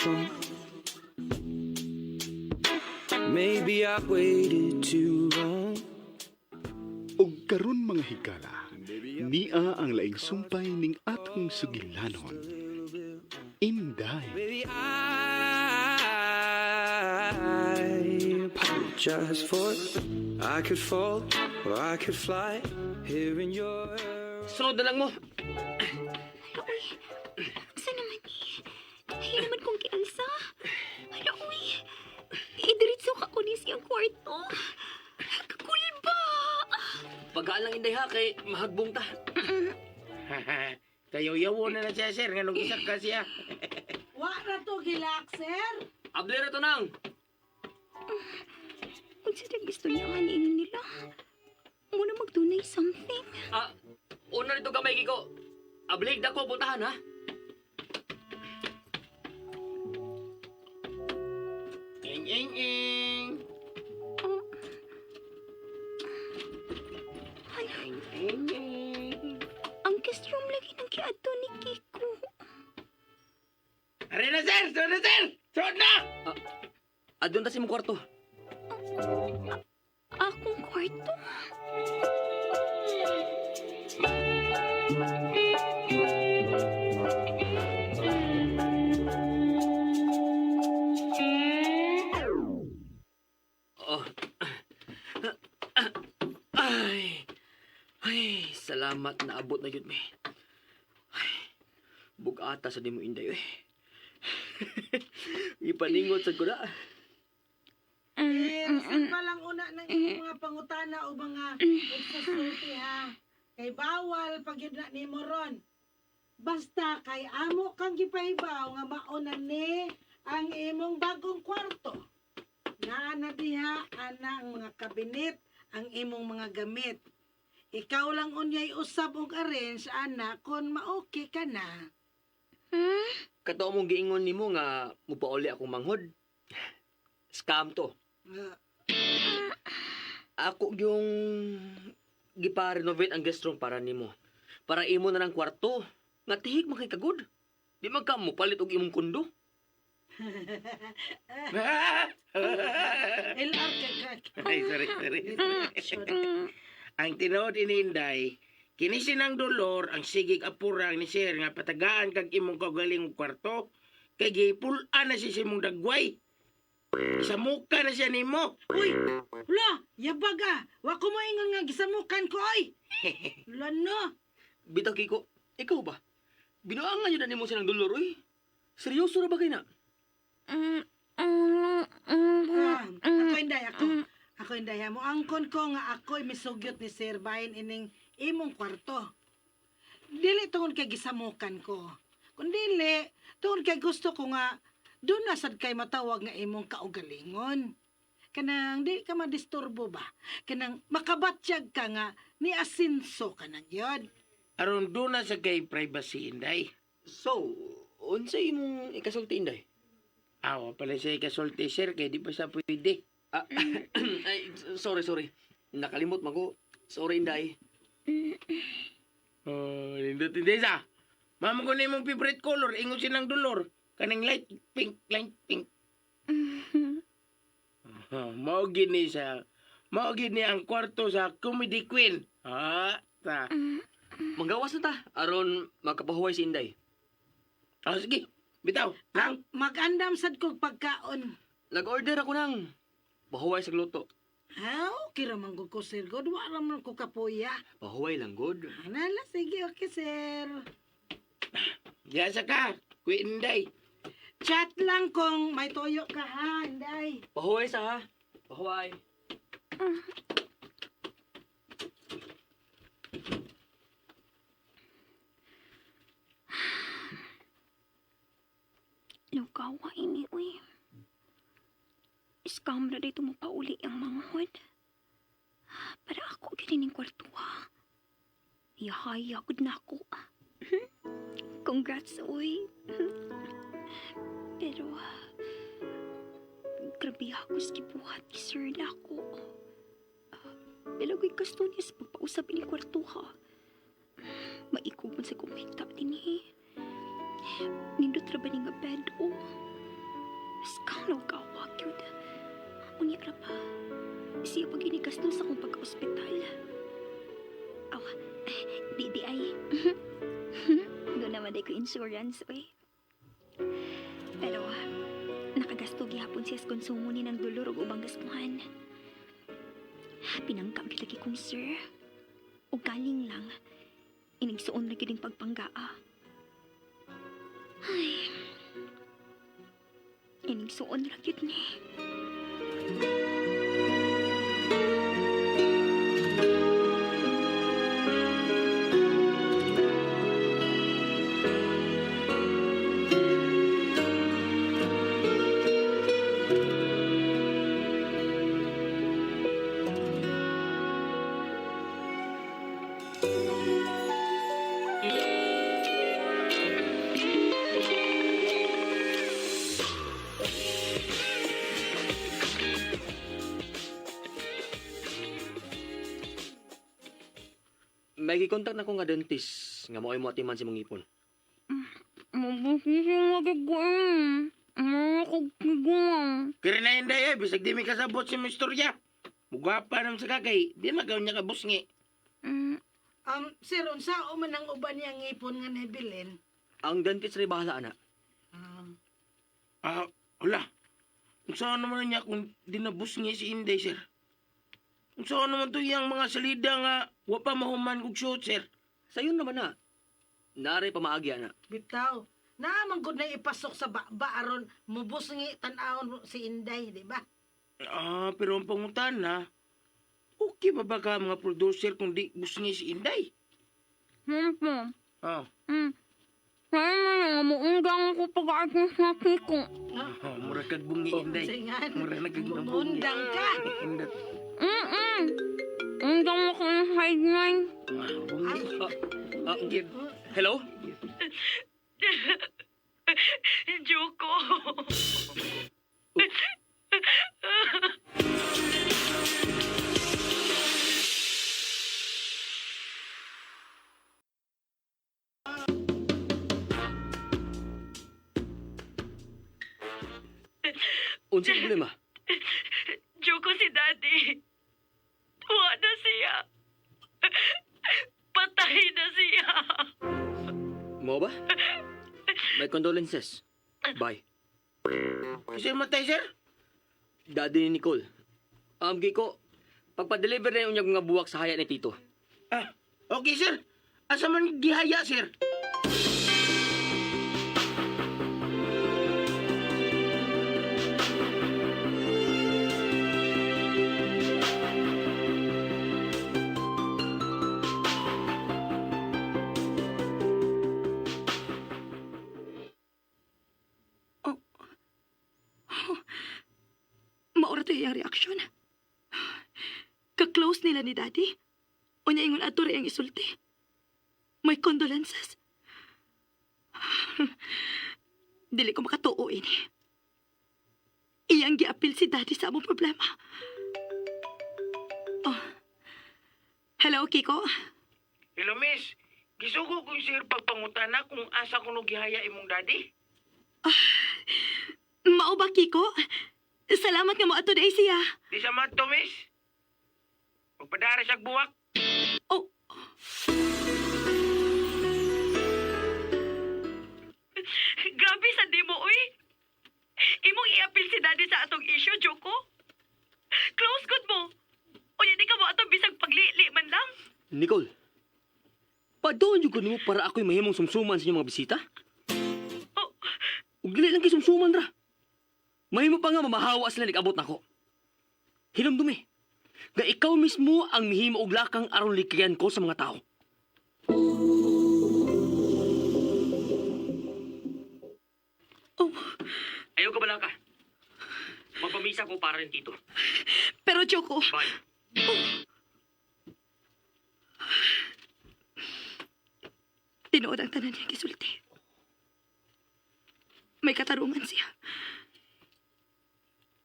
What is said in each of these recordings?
song. Maybe I waited too long. Og karon, mga higala, nia ang laing sumpay ning atong sugilanon. Inday. Baby, I apologize for I could fall or I could fly here in your Sunod na lang mo. Hala, uy. Asa naman eh? Ayaw naman kong gialsa. Hala, uy. Idiretso ka ko ni siyang kwarto. Kakulba! Pagaan lang, Inday, ha, kay mahagbong ta. Kayo yawo na na siya, sir. Nganong isa ka siya. Wa ra to gilak, sir. Abli ra to nang. Unsa na gusto niya nga niini nila? Muna magdunay something. Ah, una nito gamay, Kiko. Ablig dako puntahan ha. Ing, ing, ing. Oh. Hala, Ing, ing, ing. ang guest room lagi ng kiadto ni Kiko. Are na, sir! Sod na, sir! Sod na! Adun ta sa imong kwarto. Akong kwarto? Oh. Ay. Ay, salamat na abot na yun, me. Ay, bugata sa di mo, Inday, eh. Ipaningot sa ko na. Eh, pa lang una ng imong mga pangutana o mga nagsasulti ha. Kay bawal pag yun na nimo ron. Basta kay amo kang gipahibaw nga mauna ni ang imong bagong kwarto. Naa na diha ana ang mga kabinet, ang imong mga gamit. Ikaw lang unyay usab og arrange ana kon ma-okay ka na. Hmm? Kato mong giingon nimo nga mupauli akong manghod. Scam to. Ah, Ako yung gipa-renovate ang guest room para nimo. Para imo na ng kwarto. Nga tihik man kay kagod. Di man ka mo palit og imong kundo. LR kay kay. Ay, sorry, sorry. Ang tinuod ini, Inday, kini sinang Dolor ang sigig apurang ni sir nga patagaan kag imong kaugalingong kwarto kay gipul-an na siya sa imong dagway. Isamuka na siya nimo. Uy, hala, yabag ah. Wa ko moingon nga gisamukan ko oy. Hala no. Bitaw, Kiko, ikaw ba? Binuangan yun na nimo silang Dolor, uy. Seryoso ra ba kay na? Ah, ako, Inday, ako. Ako, Inday, mo angkon ko nga ako'y misugyot ni Sir bahin ining imong kwarto. Dili tungod kay gisamukan ko. Kun dili, tungod kay gusto ko nga doon na sad kay matawag nga imong kaugalingon. Kanang di ka madisturbo ba? Kanang makabatyag ka nga ni asinso ka na gyud. Aron doon na sa kay privacy, Inday. So, unsay imong ikasulti, Inday? Awa pala siya ikasulti, sir, kay di pa siya pwede. Ah, ay, sorry, sorry. Nakalimot man ko. Sorry, Inday. Oh, nindot Inday sa. Mama ko na imong favorite color, ingon sinang Dolor. Kaning light pink, light pink. Oh, mao gini sa mao gini ang kwarto sa comedy queen. Ah, ta. Manggawas na ta aron makapahuway si Inday. Oh, sige. Bitaw, nang. Mag-andam sad kog pagkaon. Nag-order ako nang pahuway sa luto. Ha, okay ra man gud ko, sir. God, wa ra man ko kapuya. Pahuway lang good. Anala, sige, okay, sir. Gasa ka, Queen Inday. Chat lang kung may toyo ka ha, Inday. Pahuway sa ha. Pahuway. Lugawa ini, uy. Scam na dito mo pauli ang manghod. Para ako ginining kwarto ha. Yahaya, gud na ako. Congrats, uy. Pero, grabe ako sa gibuhat ni sir na ako. Pero ko'y gusto niya sa pagpausap ini kwarto ha. Maikog man sa kumita din eh. Nindot ra ba ni nga bed, oh. Skalaw ka, wag yun. Unya ra pa. Siya pag inigasto sa akong pagka-ospital. Aw, di ay. Doon naman day ko insurance, oy. Pero, nakagasto gihapon siya sa konsumo ni ng dolor ug ubang gastuhan. Pinangka gyud lagi kong sir. O galing lang. Inigsuon na gyud ang pagpanggaa. Ay. Inigsuon ra gyud ni. May gikontak na ko nga dentist nga mao'y mo atiman sa imong ngipon. Kira na Inday eh, bisag di mi kasabot sa imong istorya. Mugwapa naman sa kakay, di magaw niya kabusngi. Sir, unsa o man ang uban niya ngipon nga nabilin? Ang dentist rin bahala ana. Ah, Ah, wala. Unsa naman niya kung dinabusngi si Inday, sir? Unsa naman to iyang mga salida nga wa pa mahuman kog suot, sir? Sayon naman na. Nare pamaagi ana. Bitaw. Naamang gud na ipasok sa baba aron mubusngi tan-awon si Inday, di ba? Ah, pero ang pangutana, okay ba ba ka mga producer kung di busngi si Inday? Ah, oh, mura kag bungi Inday. Singan. Mura na kag nabungi. Mundang ka. Inday. Ah, bungi. Ah, hello? Joko. Unsa problema? Joko si Daddy. Tuwa na siya. Patay na siya. Mo ba? My condolences. Bye. Sir, matay, sir? Daddy ni Nicole. Giko, pagpa-deliver na yung unyag mga buwak sa haya ni Tito. Ah, okay, sir. Asa man gihaya, sir? Maura to iyang reaksyon. Ka-close nila ni Daddy. Unya ingon ato rin ang isulti. My condolences. Dili ko makatuo ini. Iyang giapil si Daddy sa among problema. Oh. Hello, Kiko. Hello, miss. Gisugo ko sir pagpangutana kung asa kuno gihaya imong daddy. Mao ba, Kiko? Salamat nga mo ato day siya. Di sa mato, miss. Pagpadara siya buwak. Oh. Grabe sa demo, uy. Imong iapil si Daddy sa atong issue, Joko. Close good mo. Unya di ka mo atong bisag paglili man lang. Nicole, padoon yung mo para ako'y mahimong sumsuman sa inyong mga bisita? Oh, Ug dili lang kay sumsuman ra. Mahimo pa nga mamahawa sila nag-abot nako. Hinumdumi, nga ikaw mismo ang mihimo og lakang aron likayan ko sa mga tao. Oh. Ayaw ka balaka. Magpamisa ko para rin tito. Pero Joko, Bye. tinuod ang tanan niya gisulti. May katarungan siya.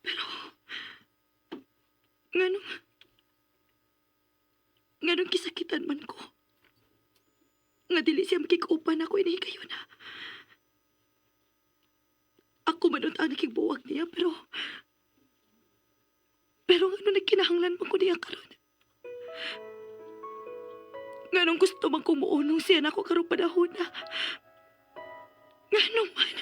Pero, nganong, nganong kisakitan man ko. Nga dili siya makikupan ako ini kayo na. Ako Ako man ang nakigbuwag niya, pero... Pero ano nagkinahanglan man ko niya karon? Nganong gusto man kong muunong siya nako karong panahon na. Ngano man.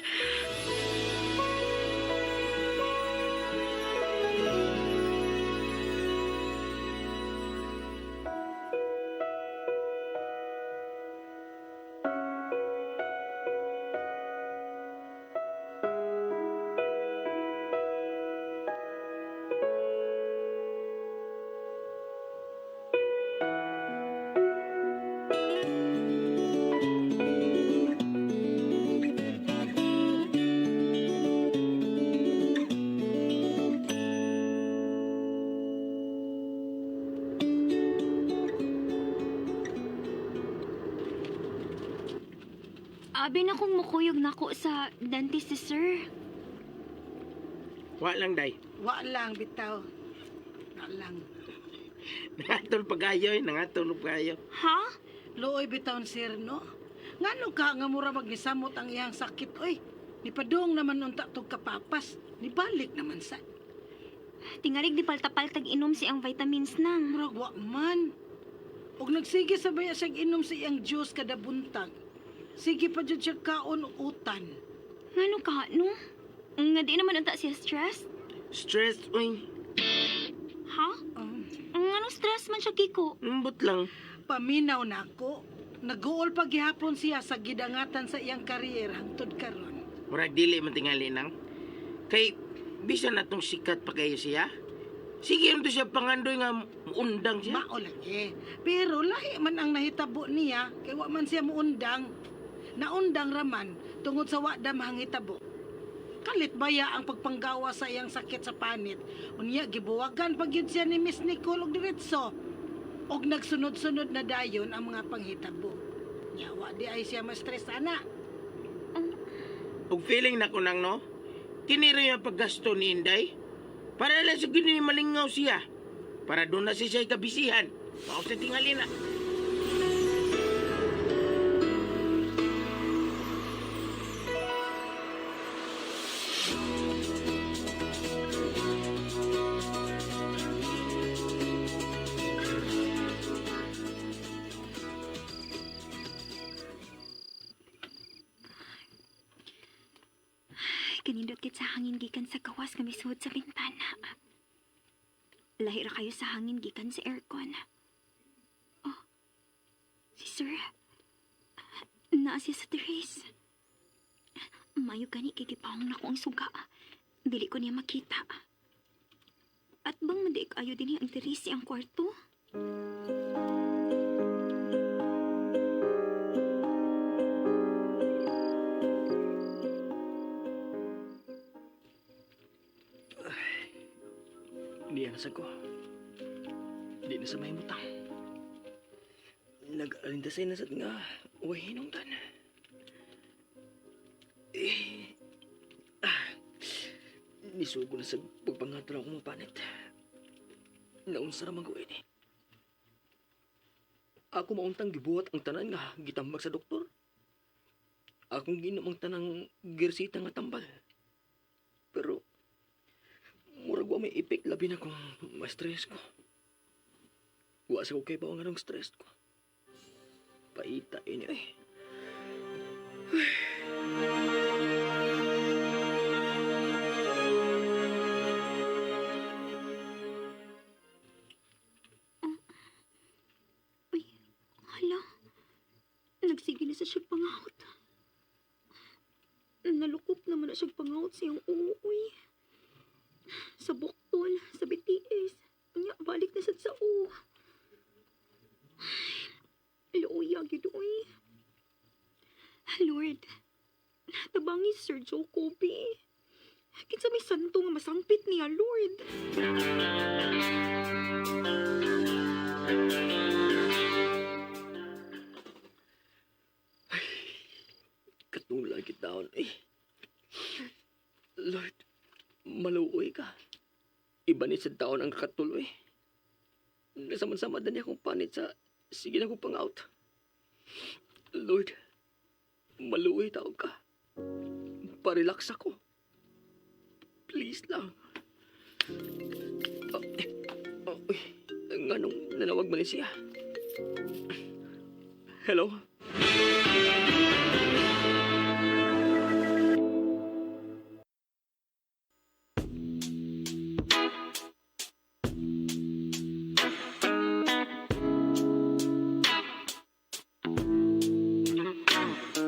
Abi na kong mukuyog nako sa dentist si sir. Wa lang, day. Wa lang bitaw. Wa lang. Nangatol pa kayo, eh. Nangatol pa kayo. Ha? Luoy bitaw sir no. Ngano ka nga mura magnisamot ang iyang sakit oy. Nipadung naman unta tog kapapas. Nibalik naman sa. Tingalig di paltapaltag inom si ang vitamins nang. Murag wa man. Og nagsige sa baya siyang inom sa iyang juice kada buntag. Sige pa jud siya kaon og utan. Ngano ka, no? Nga di naman unta siya stress? Stress, uy. Ha? Ngano stress man siya, Kiko? Ambot lang. Paminaw nako. Naguol pa gihapon siya sa gidangatan sa iyang kariyer hangtod karon. Murag dili man tingali nang. Kay, bisan na tong sikat pa kayo siya. Sige, to siya pangandoy nga muundang siya. Mao lagi. Pero lahi man ang nahitabo niya kay wa man siya muundang. Naundang raman tungod sa wa damhang hitabo. Kalit baya ang pagpanggawa sa iyang sakit sa panit. Unya gibuwagan pag yun siya ni Miss Nicole og diretso. Og nagsunod-sunod na dayon ang mga panghitabo. Nya wa di ay siya ma-stress ana. Og feeling na ko nang no, kini ra yung paggasto ni Inday. Para lang sa gini malingaw siya. Para doon na siya kabisihan. Mao sa tingali na. Ay, kanindot kit sa hangin gikan sa gawas nga misuod sa bintana. Lahi ra kayo sa hangin gikan sa aircon. Oh, si sir. Naa siya sa terrace. Mayo gani kay gipahong nako ang suga. Dili ko niya makita. At bang madiik ayo dinhi ang terrace ang kwarto? Hindi na sa ko. Di na sa mahimutang. Nag-alindasay na sa nga, uy, hinungdan. Eh, nisugo na sa pagpangatol ako mga panit. Naunsa raman ko ini. Ako mauntang gibuhat ang tanan nga gitambag sa doktor. Akong ginom ang tanang girsita nga tambal. Pero murag wa may epek labi na kung ma-stress ko. Wa sa ko kay ba ang anong stress ko. Paita ini eh. Uy, hala. Nagsige na sa siya pangahot. Nalukop naman na siya pangahot sa iyang uuwi. Sa buktol, sa BTS. Unya, balik na sad sa U. Ay, luoy, gyud uy. Lord, tabangi si Sir Jacoby. Kinsa may santo nga masangpit niya, Lord. Katulad kita eh. Lord, maluoy ka. Iba ni sa taon ang katuloy. Nasaman-sama din akong panit sa sige na ko pang out. Lord, maluoy tao ka. Parelax ako. Please lang. Oh, oh, uy, nganong nanawag man ni siya? Hello?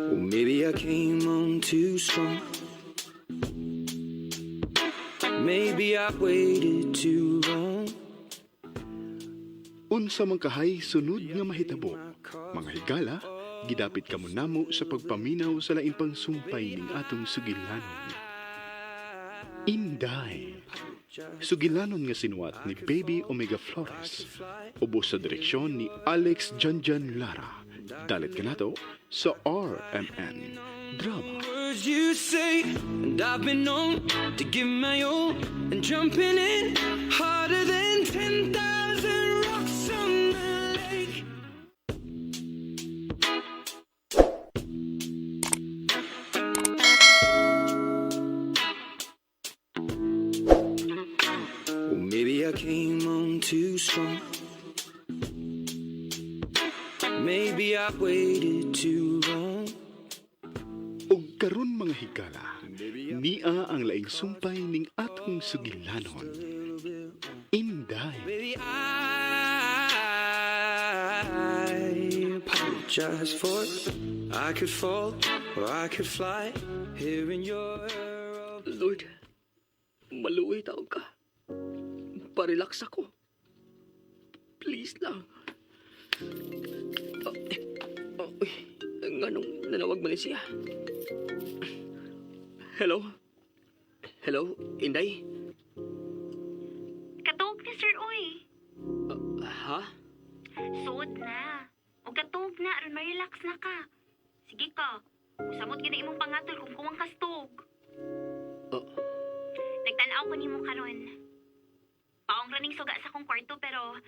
Well, maybe I came on too strong. Maybe I waited too long. Unsa man kahay sunod nga mahitabo. Mga higala, gidapit kamo namo sa pagpaminaw sa lain pang sumpay ning atong sugilanon. Inday. Sugilanon nga sinuwat ni Baby Omega Flores. Ubos sa direksyon ni Alex Janjan Lara. Dalit kanato sa RMN Drama. Words you say, and I've been known to give my all, and jumping in harder than 10,000 rocks on the lake. Well, maybe I came on too strong. Maybe I waited too long. Ug karon mga higala, nia ang laing sumpay ning atong sugilanon. Inday. Baby, I apologize for it. I could fall or I could fly here in your Lord, maluoy taon ka. Pa-relax ako. Please lang. Oh, oh, uy, nganong nanawag man ni siya? Hello? Hello, Inday? Katuog ni sir, uy. Ha? Suod na. O katuog na, aron ma-relax na ka. Sige ka. Usamot gid imong pangatol kung kuwang kastog. Oh. Nagtan-aw ko nimo karon. Paong raning suga sa akong kwarto pero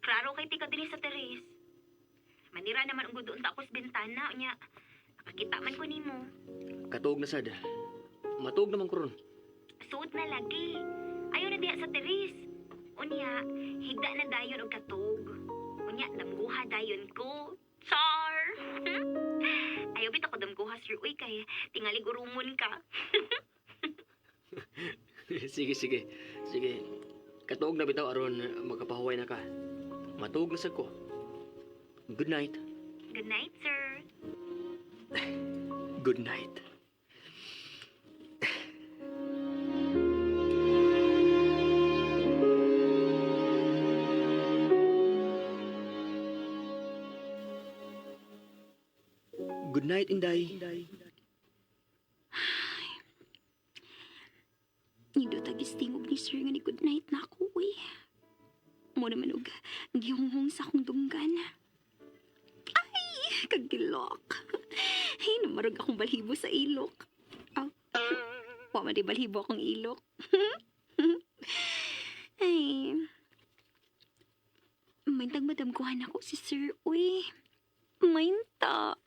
klaro kay tika dinhi sa terrace. Manira naman ang gudon ta ako sa bintana unya. Nakakita man ko nimo. Katuog na sad. Matuog naman ko ron. Suod na lagi. Ayo na diha sa terrace. Unya, higda na dayon og katog. Unya, damguha dayon ko. Char! Ayaw bitaw ko damguha sir uy kay tingali gurumon ka. Sige, sige. Sige. Katuog na bitaw aron makapahuway na ka. Matuog na sad ko. Good night. Good night, sir. Good night. Good night, Inday. Nindot ang gistingog ni sir nga ni good night na ako, uy. Mo naman og gihunghong sa akong dunggan. Ay, kagilok. Hey, namarag akong balhibo sa ilok. Aw, wa man di balhibo akong ilok. Ay, maintag madamguhan ako si sir, uy. Mainta.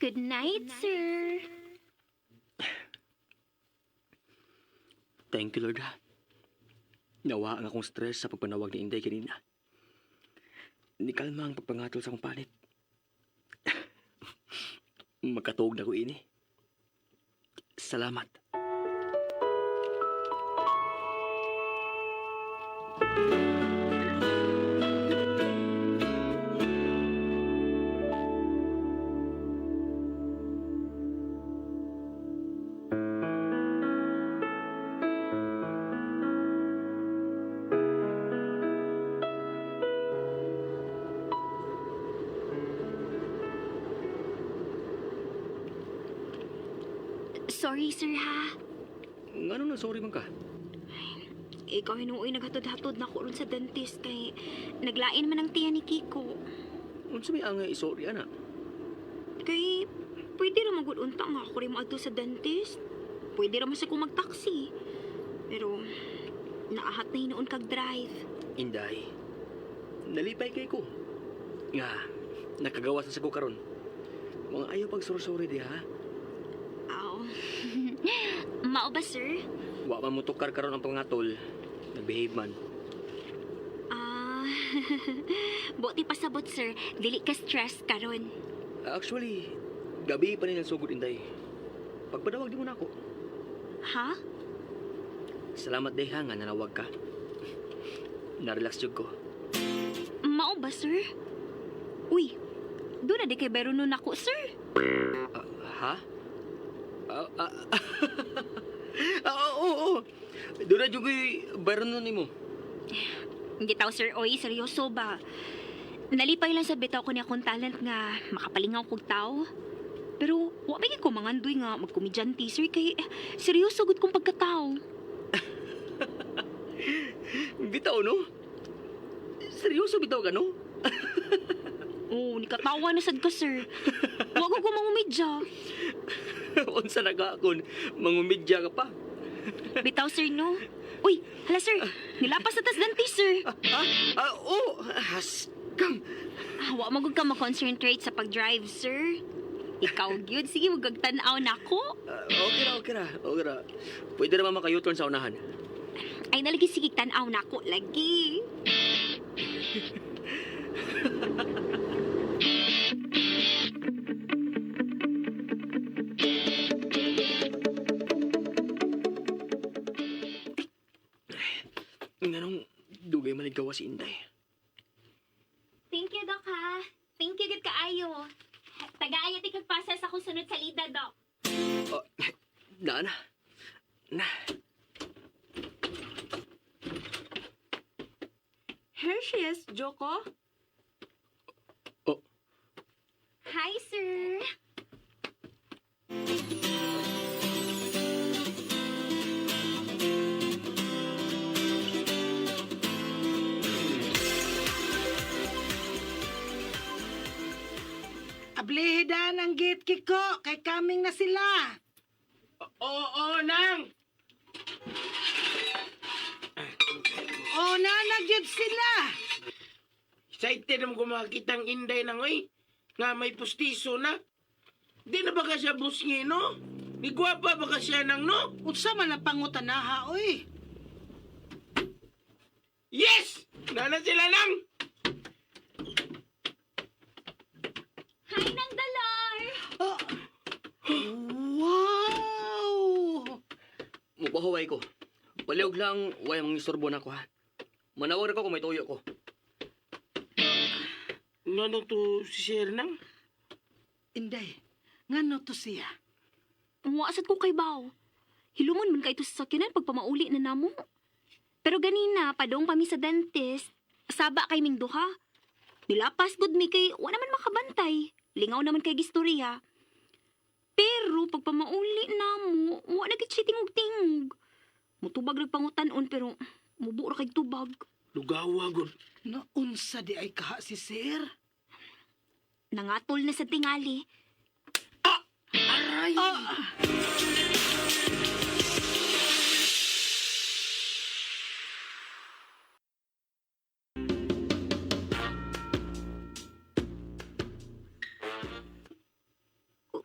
Good night, sir. Thank you, Lord. Ha. Nawa ang akong stress sa pagpanawag ni Inday kanina. Nikalma ang pagpangatol sa akong panit. Makatuog na ko ini. Salamat. Sorry, sir, ha. Ngano na sorry man ka? Ikaw hinuoy naghatod-hatod na ko ron sa dentist kay naglain man ang tiyan ni Kiko. Unsa may angay istorya na? Kay pwede ra magud unta nga ako rin moadto sa dentist. Pwede ra man sa kong mag-taxi. Pero, naahat na hinuon kag drive. Inday, nalipay kay ko. Nga, nakagawas na sa ko karon. Mga ayaw pag suri di ha. Aw. Mao ba, sir? Wa man mo tukar karon ang pangatol. Nagbehave man. Ah, buti pasabot, sir. Dili ka stress karon. Actually, gabi pa ni sugod Inday. Pagpadawag di mo na ako. Ha? Salamat day ha nga nanawag ka. Na-relax jud ko. Mao ba, sir? Uy, doon na di kay bayro nun ako, sir. Ah, ha? Ah, ah, ah, oo, oo. Doon na jud ko'y bayron nun nimo. Hindi tao, sir. Oy, seryoso ba? Nalipay lang sa bitaw ko niya akong talent nga makapalingaw kog tao. Pero wa may ko mangandoy nga magkomedyante, sir, kay seryoso gud kong pagkatao. Bitaw, no? Seryoso bitaw ka, no? Oh, nikatawa na sad ka, sir. Wa ko mangumidya. Unsa na ka akon, mangumidya ka pa. Bitaw, sir, no? Uy, hala, sir. Nilapas na tas dante, sir. Ah, ah, oh, haskang. Ah, wa magud ka ma-concentrate sa pag-drive, sir. Ikaw gyud, sige mo tan-aw nako. Ah, okay ra, okay ra, okay ra. Pwede naman maka-U-turn sa unahan. Ay nalagi sige tan-aw nako lagi. Nganong dugay man gawa si Inday. Thank you, Doc, ha. Thank you, gud kaayo. Tagaan niya kag pasa sa akong sunod salida, Doc. Oh, na na. Na. Here she is, Joko. Oh, Hi, sir. Ablihidan ang gate, Kiko. Kay kaming na sila. Oo, nang! O, nanagyod sila. Excited naman ko makakita ang Inday nang oy. Nga may pustiso na. Di na ba ka siya busngi, no? Ni gwapa ba ka siya nang, no? Unsa man ang pangutanaha, oy. Yes! Nana sila nang! Hi, Nang Dalar. Oh. Wow! Mupahuway ko. Palihog lang, way mang istorbo na ko ha. Manawag ra ko kung may tuyo ko. Ngano to si Sir nang? Inday, ngano to siya? Wa sad ko kay Bao. Hilumon man kay ito sa sakyanan pag pamauli na namo. Pero ganina, padong pa mi sa dentist, saba kay ming duha. Nilapas gud mi kay wa naman makabantay. Lingaw naman kay gistorya. Pero pag pamauli namo, wa na gid siya tingog-tingog. Mutubag rag pangutan-on pero mubo ra kay tubag. Lugawa, gud. Naunsa di ay kaha si sir? Nangatol na sa tingali. Aray! Ah,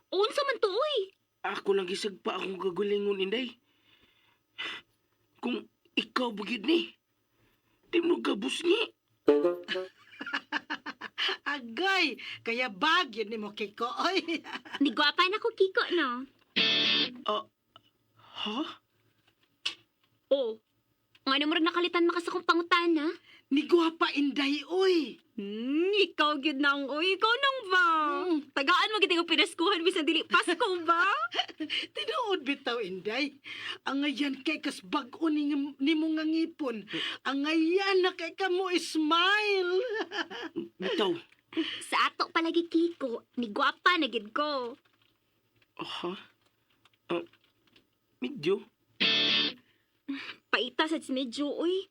Unsa man to oy? Ako lang gisagpa akong kagalingon, Inday. Kung ikaw bugid ni, di mo ka busngi. Agay, kaya bagyo ni mo, Kiko, oy. Nigwapa na ko Kiko no. Ha? Oh. Ngano mo rag nakalitan maka sa kong pangutana? Ni gwapa Inday, oy. Ikaw gyud nang oy, ikaw nang ba? Tagaan mo gid ko pinaskuhan bisan dili Pasko ba? Tinuod bitaw, Inday. Angayan kay kas bag-o ni, nimo nga ngipon. Angayan na kay ka mo smile. Bitaw. Sa ato palagi Kiko, ni gwapa na gid ko. Ha? Ah, medyo. Paita sa medyo oy.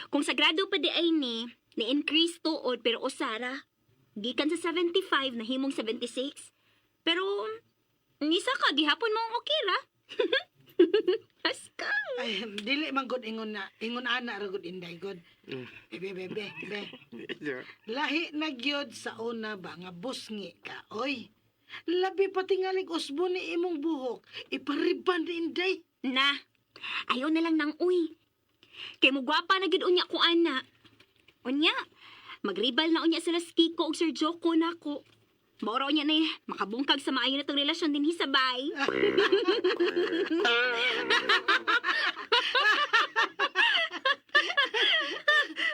Kung sagrado pa di ay ni, ni-increase tuod pero usara. Gikan sa 75 nahimong 76. Pero nisa ka gihapon mo ang okay ra. Aska. Ay, dili man gud ingon na, ingon ana ra gud Inday gud. Bebe, bebe, be. Lahi na gyud sa una ba nga busngi ka, oy. Labi pa tingalig usbo ni imong buhok, ipariban ni Inday. Na, ayaw na lang nang uy. Kay mo gwapa na gid unya ko ana. Unya, magribal na unya sila si Kiko ug Sir Joko nako. Maura unya na eh, makabungkag sa maayo na tong relasyon din hisabay.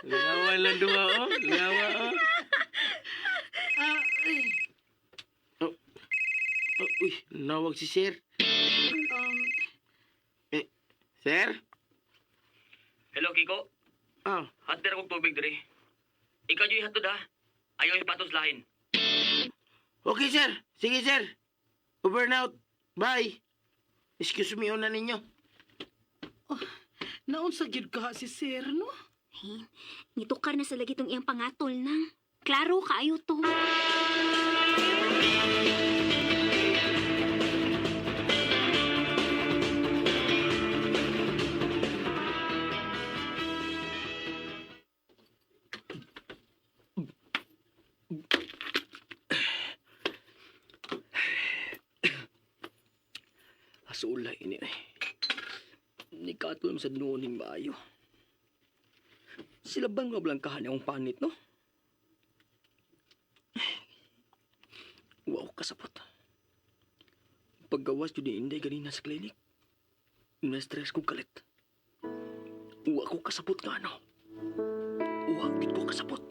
Lingawa lang duha, oh. Lingawa, oh. Ah, ay, Oh, uy, nawag si sir. um, Eh, sir? Hello, Kiko. Ah, Hatder akong tubig diri. Ikaw yung hatod ha. Ayaw ipatos lain. Okay, sir. Sige, sir. Over and out. Bye. Excuse me, una ninyo. Naunsa gyud ka si sir, no? Hey, nitukar na sa lagi tong iyang pangatol nang. Klaro kaayo to. Asulay ini eh. Nikatulom sa nuoning maayo. Sila bang nga blangkahan akong panit, no? Wow, kasapot. Paggawas yun ni Inday ganina sa klinik. Na-stress ko kalit. Wa ko kasapot nga, no? Wa gid ko kasapot.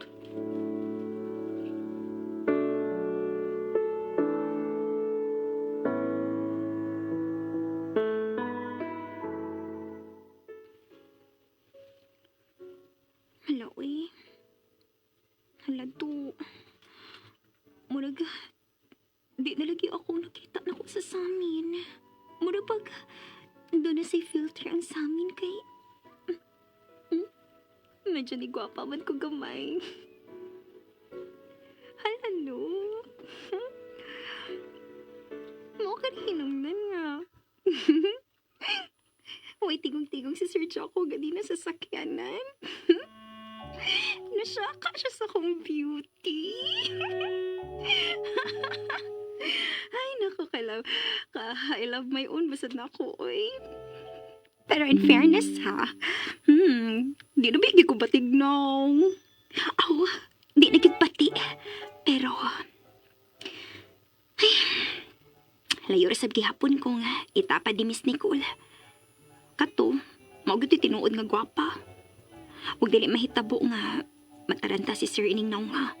Hala, uy. Hala, to. Murag, di na lagi ako nakita na ko sa samin. Murag pag, doon na say filter ang samin kay... Medyo ni gwapa man ko gamay. Hala, no. Mo ka hinungdan nga. Uy, tigong-tigong si Sir Jocko ganina sa sakyanan. Nasyaka siya sa kong beauty. Ay, naku, I love my own. Basad na ako, oy. Pero in fairness, ha? Di na bigay ko batig nong. Aw, di na gid bati. Pero, ay, layo ra sab gihapon kong itapa di Miss Nicole. Kato, mao gyud tinuod nga gwapa. Ug dili mahitabo nga mataranta si Sir ining naong ha.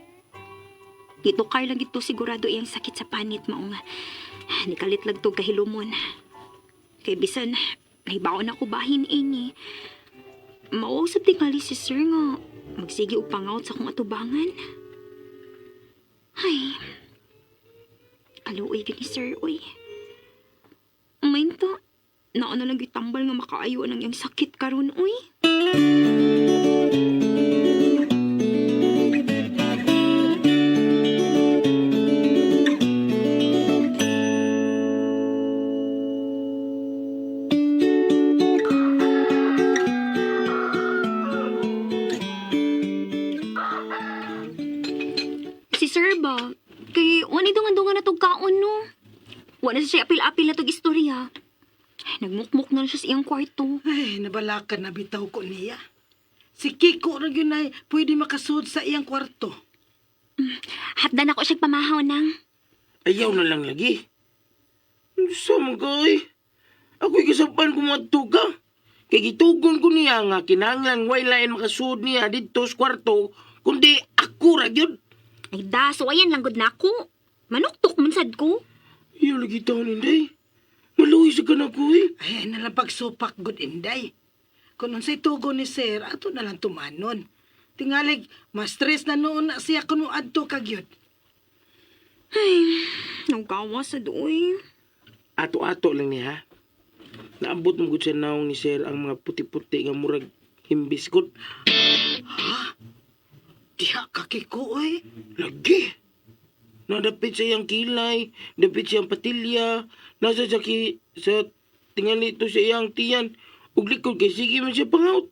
Gitukar lang gito sigurado iyang sakit sa panit mao nga nikalit lang to kahilumon. Kay bisan nahibaon ako bahin ini. Mao usab tingali si Sir nga magsige og pangaut sa akong atubangan. Ay. Kaluoy gani Sir oy. Mainta, nauna lang gitambal nga makaayo ang iyang sakit karon oy. Si Sir ba? Kay wala dungan-dungan na tog kaon no. Wala siya apil-apil na tog istorya. Ay, nagmukmuk na siya sa iyang kwarto. Ay, nabalakan na bitaw ko niya. Si Kiko ra gyud nay pwede makasud sa iyang kwarto. Hatdan ako siya pamahaw nang. Ayaw na lang lagi. Sa mga oy. Ako'y kasapan kumadto ka. Kay gitugon ko niya nga kinahanglan way lain makasuod niya didto sa kwarto kundi ako ra gyud. Ay da, so ayan lang gud na ako. Manuktok man sad ko. Ayaw lagi taon Inday. Maluoy sa ka na ko eh. Ay, ay nalang pagsupak gud Inday. Kung unsay tugon ni sir, ato na lang tumanon. Tingalig, ma-stress na noon na siya kun moadto ka gyud. Ay, nagawa sa doy. Ato-ato lang niya ha. Naambot mo gud sa naong ni sir ang mga puti-puti nga murag himbis gud. Diha ka Kiko oy. Lagi. Nadapit sa iyang kilay, dapit sa iyang patilya, nasa sa, ki, sa Tingali to sa iyang tiyan. Ug likod kay sige man siya pangaut.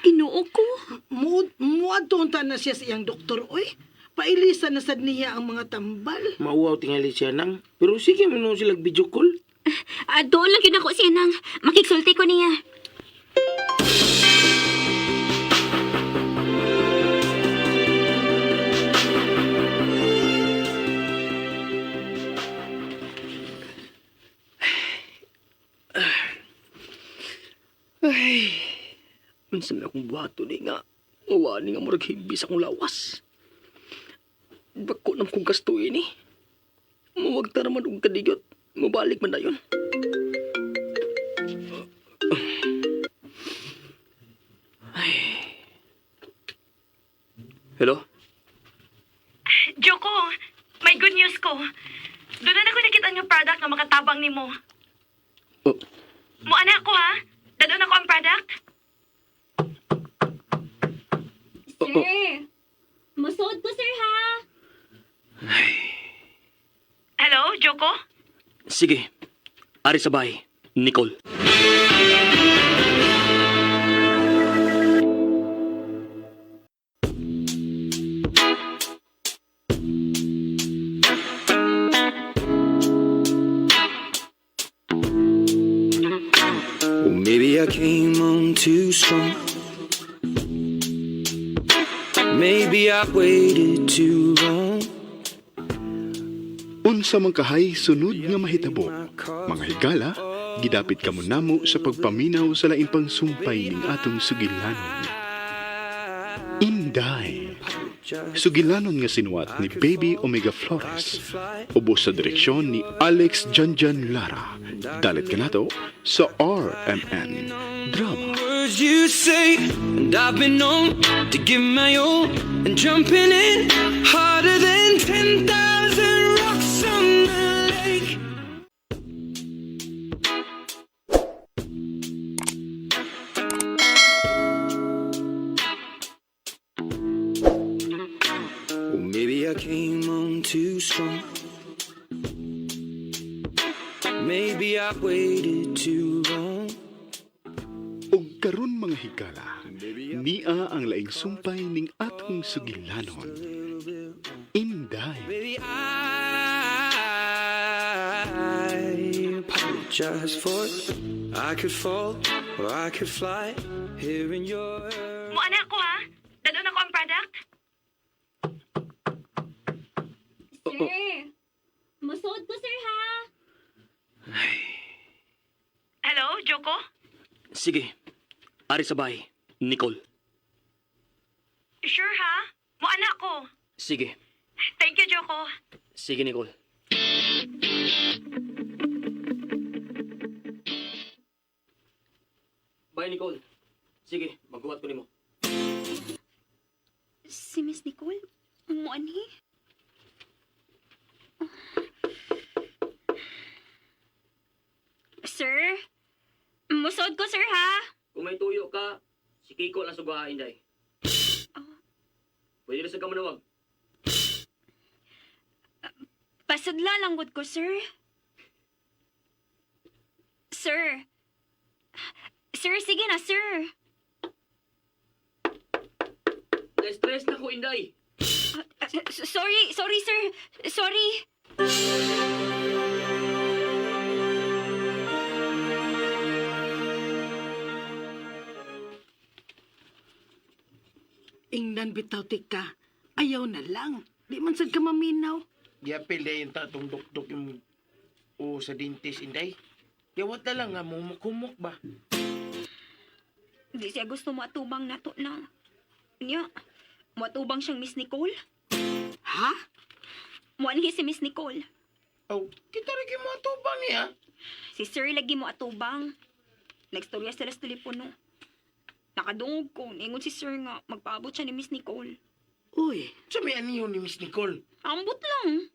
Ginoo ko. Muadto unta na siya sa iyang doktor, oy. Pailisan na sad niya ang mga tambal. Mauwaw tingali siya nang. Pero sige man nuon sila video call. Doon lang yun ako siya nang makigsulti ko niya. Ay, unsa man akong buhaton ni nga. Uwa ni nga murag hibis akong lawas. Bako na kong gasto ini. Muwag ta naman og kadigot. Mubalik man dayon. Ay. Hello? Joko, may good news ko. Doon na ako nakita nga product nga makatabang nimo. Oh, Mo anak ko ha? Dadon ako ang product? Sir, musuod ko sir ha. Hello, Joko? sige. Ari sa bahay. Nicole. Well, maybe I came on too strong. Maybe I waited too long. Unsa man kahay sunod nga mahitabo. Mga higala, gidapit kamo namo sa pagpaminaw sa lain pang sumpay ning atong sugilanon. Inday. Sugilanon nga sinuwat ni Baby Omega Flores. Ubos sa direksyon ni Alex Janjan Lara. Dalit kanato sa RMN Drama. Words you say, and I've been known to give my all, and jumping in harder than 10,000 rocks on the lake. Well, maybe I came on too strong. Maybe I waited too long. Og karon mga higala, nia ang laing sumpay ning atong sugilanon. Inday. Baby, I apologize for it. I could fall or I could fly here in your. Mo anak ko ha? Dadon ako ang product? Sir, musuod ko sir ha. Hello, Joko? Sige. Ari sa bahay. Nicole. Sure ha? Mo anak ko. Sige. Thank you, Joko. Sige, Nicole. Bye, Nicole. Sige, maghuwat ko nimo. Si Miss Nicole, muanhi. Sir, musuod ko sir ha. Kung may tuyo ka, si Kiko lang sugahain, day. Pwede na sa kamanawag. Pasadla lang gud ko, sir. Sir. Sir, sige na, sir. Na-stress na ko, Inday. Sorry, sorry, sir. Sorry. Ingnan bitaw tika. Ayaw na lang. Di man sad ka maminaw. Giapil na yung tatong dokdok yung o sa dentist, Inday. Yawat na lang nga, mumuk-humok ba? Di siya gusto matubang nato na. Nya, matubang siyang Miss Nicole. Ha? Muanhi si Miss Nicole. Oh, kita rin mo atubang niya. Si Sir lagi mo atubang. Nagstorya sila sa telepono. Nakadungog ko, ningon si Sir nga magpaabot siya ni Miss Nicole. Uy, Sa may aniho ni Miss Nicole. Ambot lang.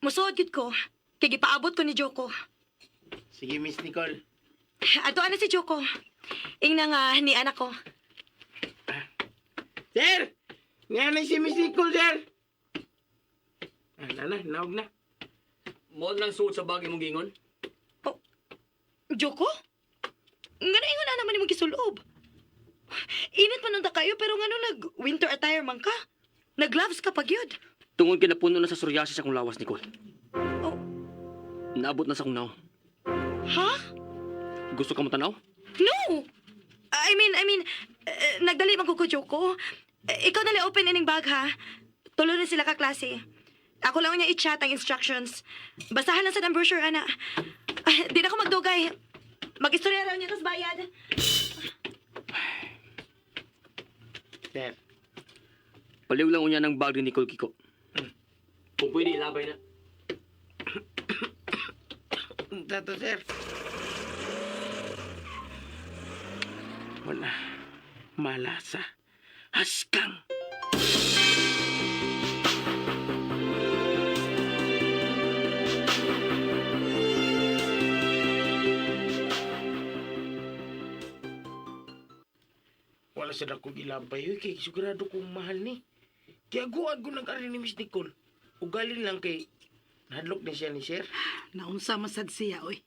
Musuod gyud ko. Kay gipaabot ko ni Joko. Sige, Miss Nicole. Ato ana si Joko. Ingna nga ni anak ko. Sir! Nga na si Miss Nicole, sir! Ah, nana, naog na. Mo lang suot sa bagay mong gingon. Joko? Nga na ingon na naman imong gisulob. Init man unta kayo pero ngano nag winter attire man ka? Nag-gloves ka pag yun. Tungod kay napuno na sa psoriasis akong lawas, Nicole. Oh. Naabot na sa akong naong. Ha? Gusto ka mo tanaw? No! I mean, nagdali man ko ko, Joko. Eh, ikaw nali open ining bag, ha? Tulo na sila ka klase. Ako lang niya i-chat ang instructions. Basahan lang sa ng brochure, ana. Ah, di na ako magdugay. Mag-istorya raw niya, tas bayad. Sir, Paliw lang unya ng bag ni Nicole Kiko. Kung pwede, ilabay na. tato, sir. Wala. Malasa. Haskang. Wala sa dako gilabay. Uy, kay sigurado kong mahal ni. Kaya guwag ko nag-ari ni Miss Nicole. Ugalin lang kay nahadlok ni siya ni sir. Naunsa man sad siya, oy.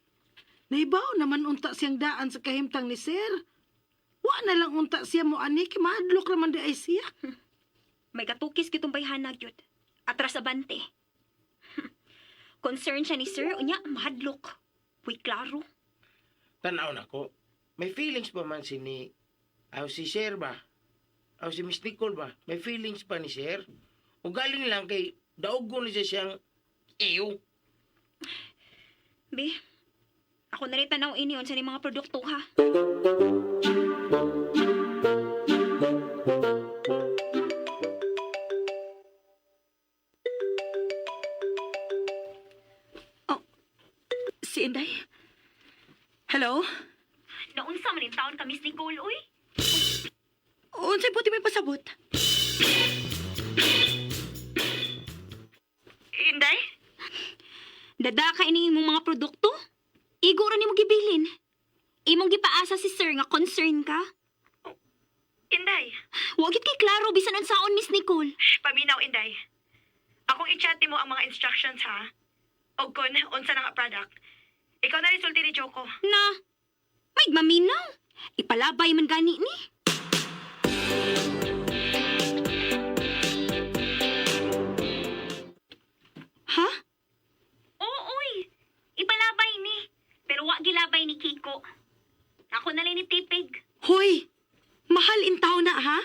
Naibaw naman unta siyang daan sa kahimtang ni sir. Wa na lang unta siya mo ani kay mahadlok raman di ay siya. May katukis gitong bayhana gyud. Atras abante. Concern siya ni sir, unya mahadlok. Uy, klaro. Tanaw na ko. May feelings pa man si ni... Aw si Sir ba? Aw si Miss Nicole ba? May feelings pa ni Sir? O galing lang kay daog ko ni siya siyang iyo. Be, ako na rin tanaw ini unsa ni mga produkto ha. Si Inday? Hello? Naunsa man taon ka Miss Nicole uy? Unsay buti may pasabot? Inday? Dada ka ini imong mga produkto? Igo ra nimo gibilin. Imong gipaasa si sir nga concern ka. Inday, Wa gid kay klaro bisan unsaon Miss Nicole. paminaw Inday. Akong i-chat nimo ang mga instructions ha. Og kun unsa na nga product. Ikaw na resulti ni Joko. Na, may maminaw. Ipalabay man gani ni. Ha? Oo, oy. Ipalabay ni. Pero wa gilabay ni Kiko. Ako na lang ni Tipig. Hoy! Mahal in tao na ha?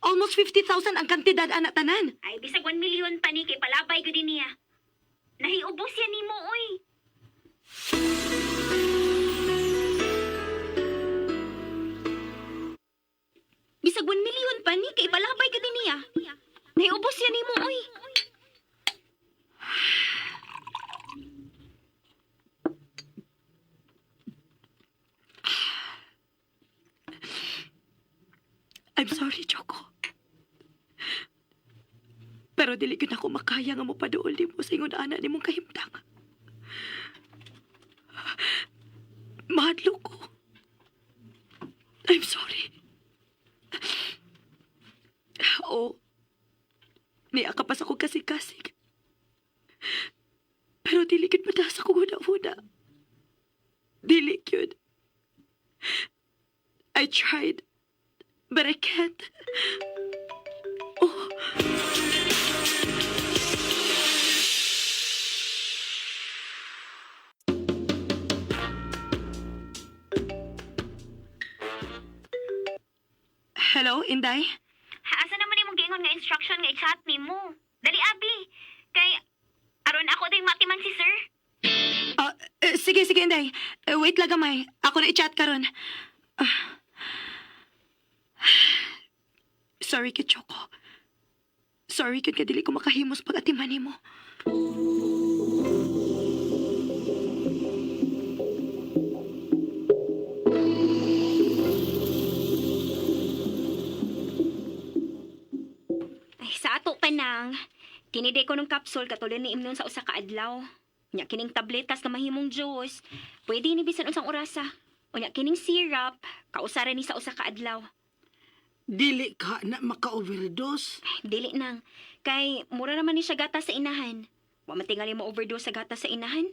Almost 50,000 ang kantidad anak tanan. Ay, bisag 1 million pa ni kay palabay ko din niya. Nahiubos yan nimo, oy. Bisag 1 million pa ni kay palabay ko din niya. Nahiubos yan nimo, oy. I'm sorry, Joko. Pero dili gyud ako makaya nga mopaduol nimo sa ingon ana nimong kahimtang. Mahadlok ko. I'm sorry. Oo. Niya ka pa sa akong kasig-kasig. Pero dili gyud mataas ako huna-huna. Dili gyud. I tried. But I can't. Oh. Hello, Inday? Asa naman imong giingon nga instruction nga i-chat nimo? Dali abi. Kay aron ako ding matiman si sir. Ah, sige, sige, Inday. Wait lang gamay. Ako na i-chat karon. Ah. Sorry, Kichoko. Sorry, kid, kadili ko makahimos pag atiman nimo. Ay, sa ato pa nang. Kiniday ko ng kapsul katulad ni imnon sa usa ka adlaw. Nya kining tabletas nga mahimong juice, pwede ni bisan unsang orasa. Unya kining syrup, kausara ni sa usa ka adlaw. Dili ka na maka-overdose. Dili nang kay mura naman ni siya gatas sa inahan. Wa man tingali mo overdose sa gatas sa inahan.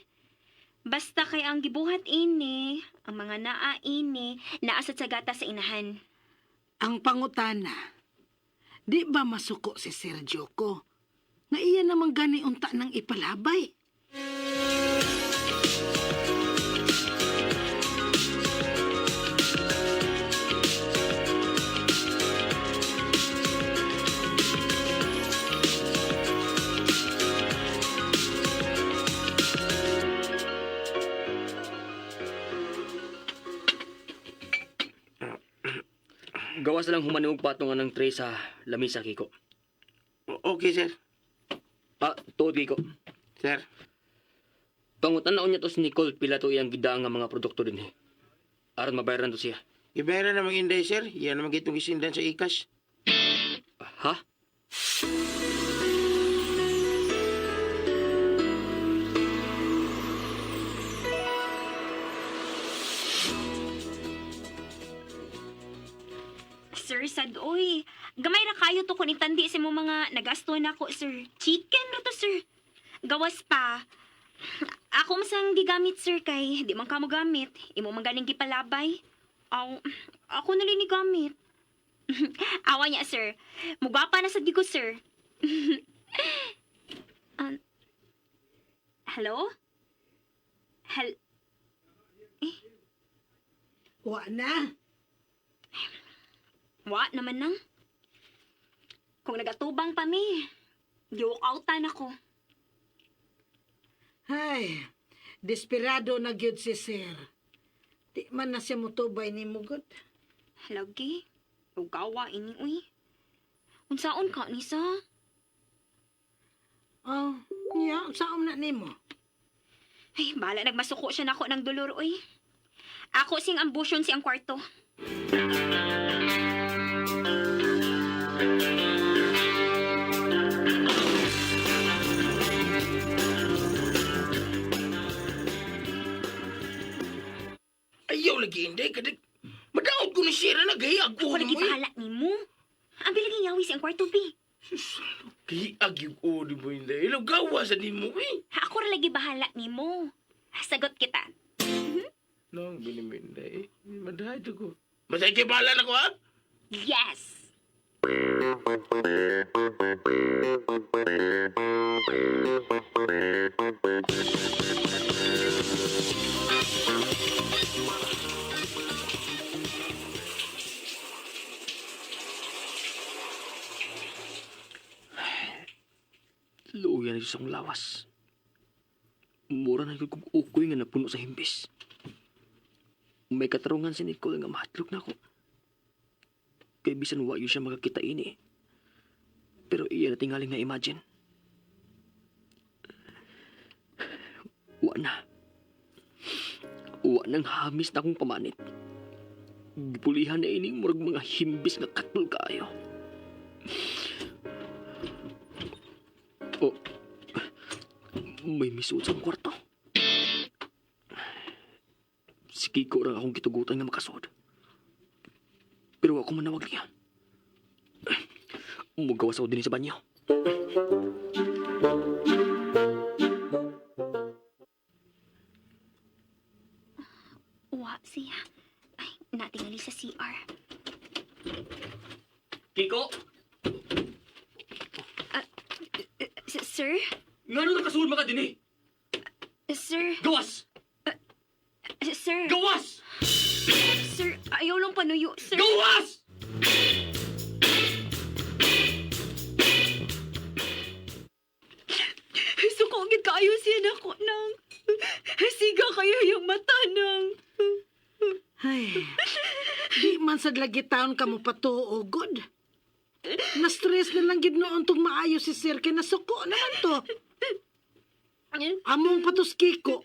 Basta kay ang gibuhat ini, ang mga naa ini, naasad sa gatas sa inahan. Ang pangutana, di ba masuko si Sir Joko? Nga iya naman gani unta ng ipalabay. Gawas na lang humaniog patungan ng tray sa lamisa, Kiko. Okay, sir. Ah, tuod, Kiko. Sir. Pangutanaon niya to si Nicole pila to iyang gidaan nga mga produkto din eh. Aron mabayaran to siya. Gibayaran namang Inday, sir. Yan naman gitong gisindan sa ikas. Ah, ha? Sir, sad oy. Gamay ra kayo to kun itandi sa mo mga nagasto na ko, sir. Chicken ra to, sir. Gawas pa. Ako masang gigamit, sir, kay di man kamo gamit. Imo man ganing gipalabay. Aw, ako na rin ni gamit. Awa niya, sir. Mugwapa na sad gyud ko, sir. Hello? Hel Wa na. Wa naman nang. Kung nagatubang pa mi, giwalk-outan ako. Ay, desperado na gyud si Sir. Di man na siya mutubay ni Mugod. Lagi, ugawa ini uy. Unsaon ka ni sa? Oh, niya, saan na nimo? Ay, bahala nagmasuko siya nako ng dolor uy. Ako sing ambusyon siyang kwarto. Ayaw lagi, Inday. Kadag, madaot ko ni sir na gayag ko. Ako lagi bahala nimo. Ang bilagi yawi siyang kwarto bi. Gayag yung odi mo, Inday. Ilaw gawa sa nimo, eh. Ako ra lagi bahala nimo. Sagot kita. Nang binimo, Inday. Madahay to ko. Masay kay bahala na ko, ha? Yes. Luoy na sa akong lawas. Mura na gyud kog ukoy nga napuno sa himbis. May katarungan si Nicole nga mahatlok na ako. Kay bisan wa yun siya makakita ini. Pero iya na tingaling na imagine. Wa na. Wa nang hamis na akong pamanit. Gipulihan na ining murag mga himbis nga katol kaayo. Oh, may misuot sa akong kwarto. Si Kiko ra akong gitugutan nga makasod. Pero ako manawag niya. Mugawas ako din sa banyo. Wa siya. Ay, natingali sa CR. Kiko! Sir? Ngano nakasuod maka din eh? Sir? Gawas! Sir? Gawas! Sir, ayaw lang panuyo, sir. Gawas! Suko gid kaayo siya nako nang. Siga kayo yung mata nang. Ay, di man sad lagi taon ka mo patuo, god. Na-stress na lang gid noon tong maayo si Sir kay nasuko naman to. Among patos Kiko.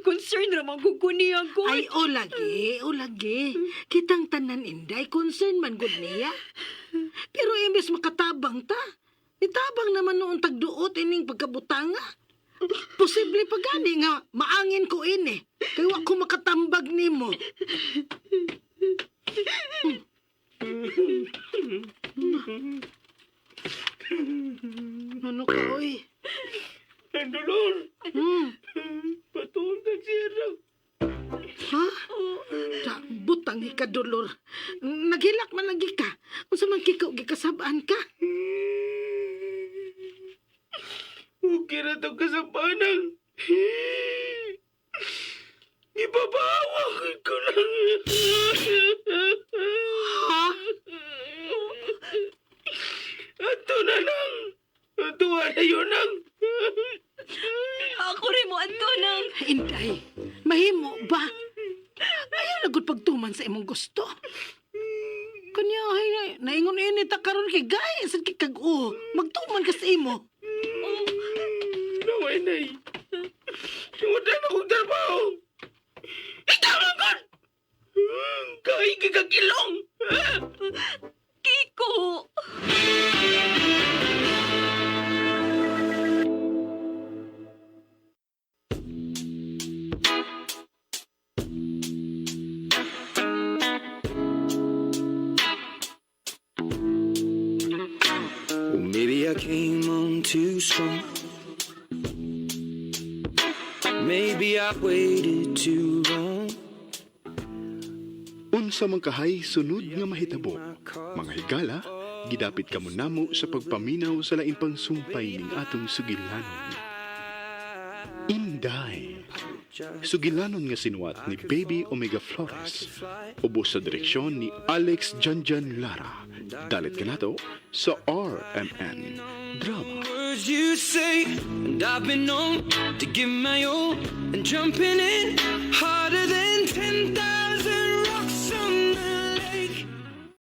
Concern ra man gud ko niya gud. Ay, o lagi, o lagi. Kitang tanan Inday, concern man gud niya. Pero imbes makatabang ta, itabang naman noon tagduot ining pagkabutanga. Posible pa gani nga maangin ko ini. Kay wa ko makatambag nimo. Ano ka, oy? Ang dolor. Patuon kag sir. Ha? Ta, butang ikadolor. Naghilak man lagi ka. Unsa man kikaw gikasab-an ka? Okay na itong kasapanang. Ibabawak ko lang. Ha? Ato na lang. Ato na yun lang. Ako rin mo, Antonang. Inday, mahimo ba? Ayaw na gud pagtuman sa imong gusto. Kanya, ay, naingon ini ta karon kay gay, sad kay kag-o. Magtuman ka sa imo. Naway, nay. Wala na kong trabaho. Ikaw lang kon! Kaigi kag ilong! Kiko! Well, maybe I came on too strong. Maybe I waited too long. Unsa man kahay sunod nga mahitabo. Mga higala, gidapit kamo namo sa pagpaminaw sa laing pangsumpay ning atong sugilanon. Inday. Sugilanon nga sinuwat ni Baby Omega Flores. Ubos sa direksyon ni Alex Janjan Lara. Dalit kanato sa RMN Drama. Words you say, and I've been known to give my all and jumping in.